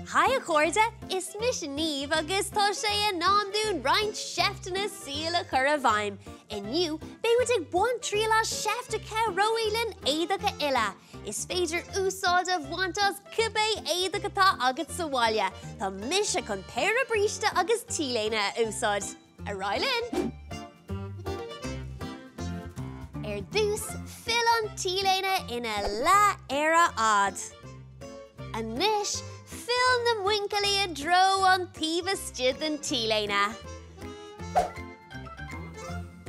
Haigh a chairde, is mise Niamh agus tá sé in am dúinn roinnt seifteanna saoil a chur i bhfeidhm. Inniu, beidh muid ag baint triail as seift a chabhróidh linn éadach a fhilleadh. Is féidir úsáid a bhaint as cibé éadach atá agat sa bhaile. Tá mise chun péire bríste agus t-léine a úsáid. Ar aghaidh linn! Ar dtús, fill an t-léine ina leath ar a fhad. Anois, fill na muinchillí i dtreo an taobh istigh den t-léine.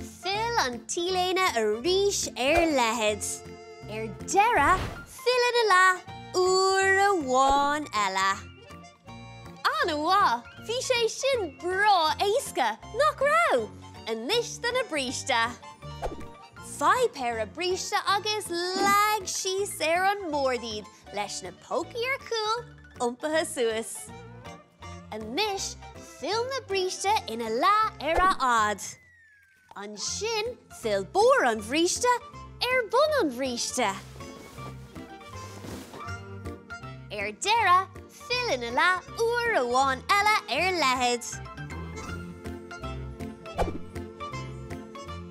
Fill an t-léine arís ar leithead. Ar deireadh, fill ina leath uair amháin eile. An-mhaith! Bhí sé sin breá éasca, nach raibh? Anois do na bríste. Faigh péire bríste agus leag síos ar an mbord iad leis na pócaí ar chúl iompaithe suas. Anois fill na bríste ina leath ar a fhad. Ansin fill barr an bhríste ar bun an bhríste. Ar deireadh, fill ina leath uair amháin eile ar leithead.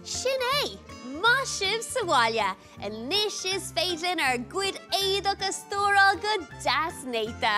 Sin é! Maith sibh sa bhaile! Anois is féidir linn ár gcuid éadach a stóráil go deas néata.